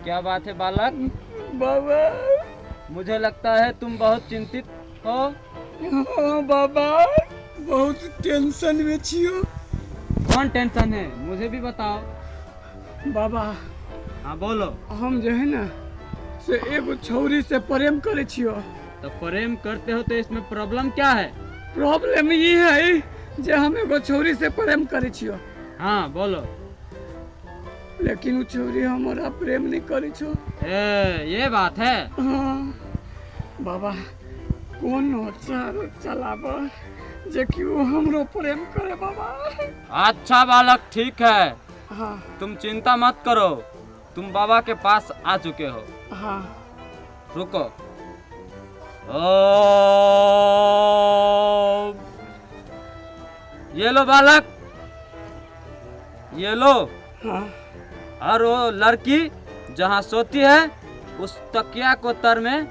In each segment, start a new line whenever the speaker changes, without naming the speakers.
क्या बात है बालक?
बाबा,
मुझे लगता है तुम बहुत चिंतित हो।
हाँ बाबा, बहुत टेंशन में छियो।
कौन टेंशन है, मुझे भी बताओ।
बाबा।
हाँ बोलो।
हम जे है ना से एगो छौरी से प्रेम करे छियो।
तो प्रेम करते हो तो इसमें प्रॉब्लम क्या है?
प्रॉब्लम ये है जे हम एगो छौरी से प्रेम करे छियो।
हाँ बोलो।
लेकिन उ छौरी हमरा प्रेम नहीं करे छो।
ए, ये बात है।
हाँ बाबा, कोनो चाल चलाब जे कि उ हमरो प्रेम करे बाबा।
अच्छा बालक, ठीक है।
हाँ।
तुम चिंता मत करो, तुम बाबा के पास आ चुके हो।
हाँ।
रुको। ओम। ये लो बालक, ये लो।
हाँ।
और वो लड़की जहाँ सोती है उस तकिया को तर में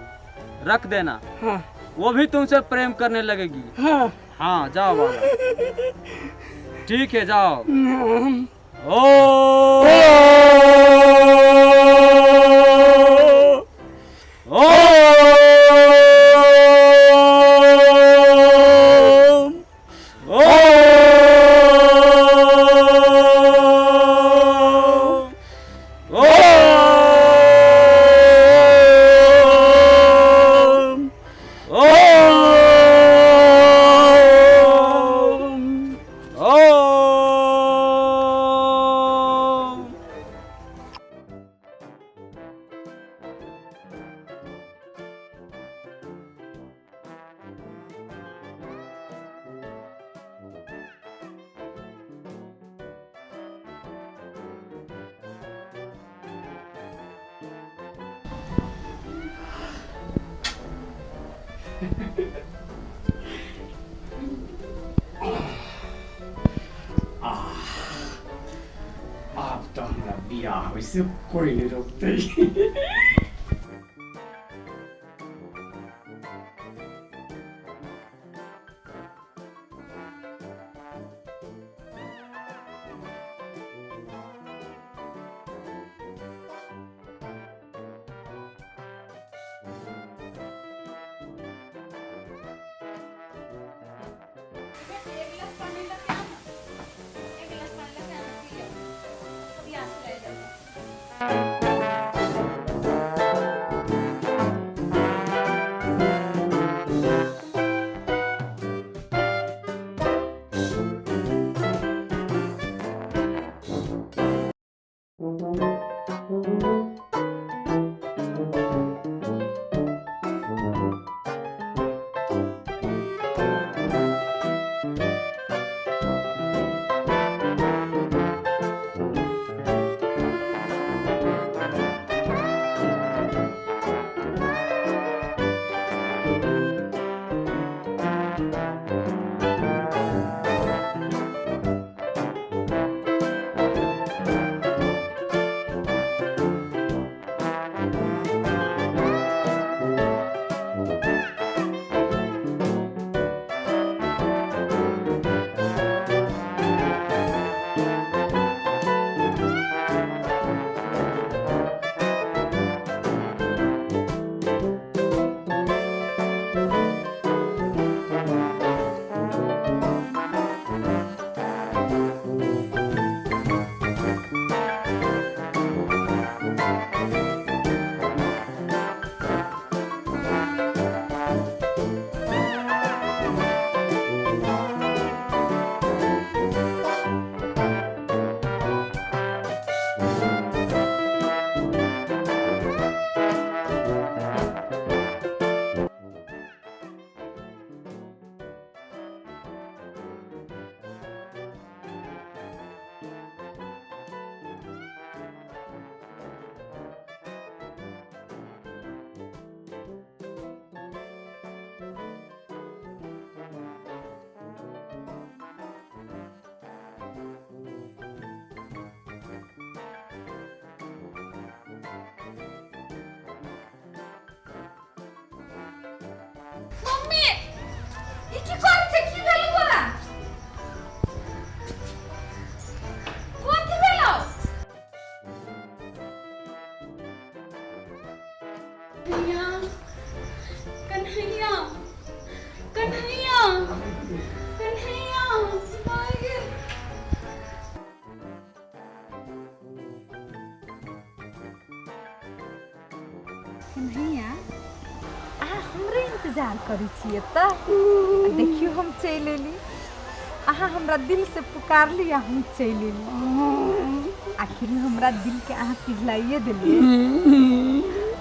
रख देना।
हाँ।
वो भी तुमसे प्रेम करने लगेगी।
हाँ।
हाँ जाओ बालक, ठीक है जाओ। ओ
आब तऽ हमरा बियाह होइ से कोई नहीं रोकतै।
एक गिलास पानी लऽ के आन। एक गिलास पानी लऽ के आन, पी ले। प्यास लागि जायत। कन्हैया माय गे।
कन्हैया, अहाँ हमरे इंतजार करै छी एतऽ? आ देखियौ, हम चलि एली। अहाँ हमरा दिल से पुकारली आ हम चलि एली। आखिर में हमरा दिल के अहाँ पिघलाइए देलियै।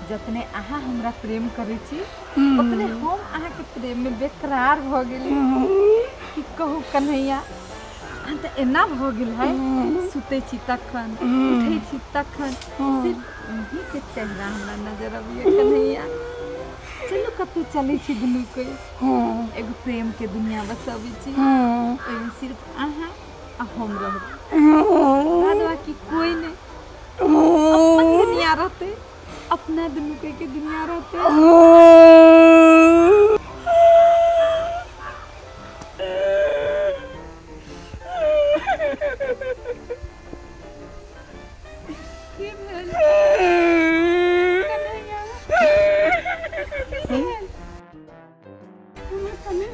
जतने अहाँ हमरा प्रेम करै छी, ओतने हम अहाँके प्रेम में बेकरार भऽ गेली। की कहू कन्हैया, अहाँ तऽ एना भऽ गेल है, सुतै छी तखन, उठै छी तखन, सिर्फ अहीँके चेहरा हमरा नजर अबैए। कन्हैया, चलू, कतहु चलै छी दुनू कोइ, एगो प्रेम के दुनिया बसबै छी। ओहिमे सिर्फ अहाँ आ हम रहबै, बाद बाकी कोइ नहि। अपन दुनिया रहतै, अपना दुनू कोइ के दुनिया रहतै। की भेल कन्हैया? की भेल हमर कन्हैया?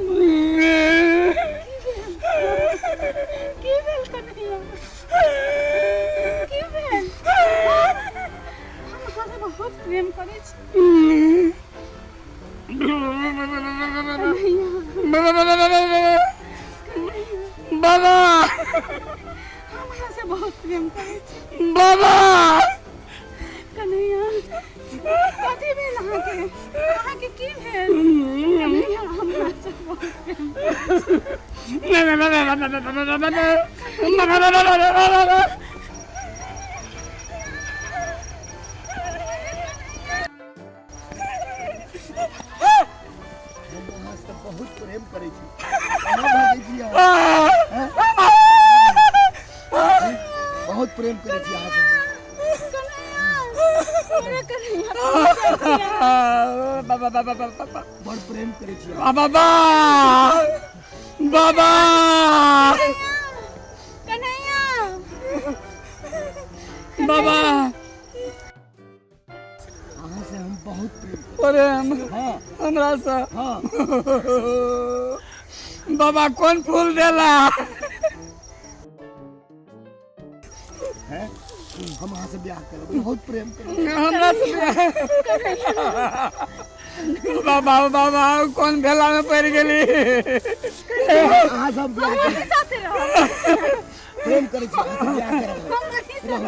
की भेल कन्हैया? की भेल? हम अहाँसँ बहुत प्रेम करै छी कन्हैया।
बाबा,
हम अहाँसँ बहुत प्रेम करै छी।
बाबा।
कन्हैया, कथी भेल अहाँके? अहाँके की भेल कन्हैया? हम अहाँसँ बहुत प्रेम करै छी।
हम अहाँ से बहुत प्रेम करै छी। कहाँ भागै छी अहाँ? हैं? बहुत प्रेम करै छी अहाँ से।
कन्हैया, कन्हैया।
बाबा, बाबा, बाबा।
बड़ प्रेम करै छी अहाँ।
बाबा, बाबा।
कन्हैया।
बाबा।
अहाँ से हम बहुत प्रेम
प्रेम?
हाँ।
हमरा से?
हाँ।
बाबा, कौन फूल देला?
हैं? हम अहाँ से ब्याह करब, बहुत प्रेम करब।
हमरा से? बाबा, बाबा, कौन भेला में पड़ गेली?
अहाँ से हम ब्याह करब।
साथे रहब।
प्रेम करै छी, अहाँ से ब्याह करब।
हम अहीं साथे।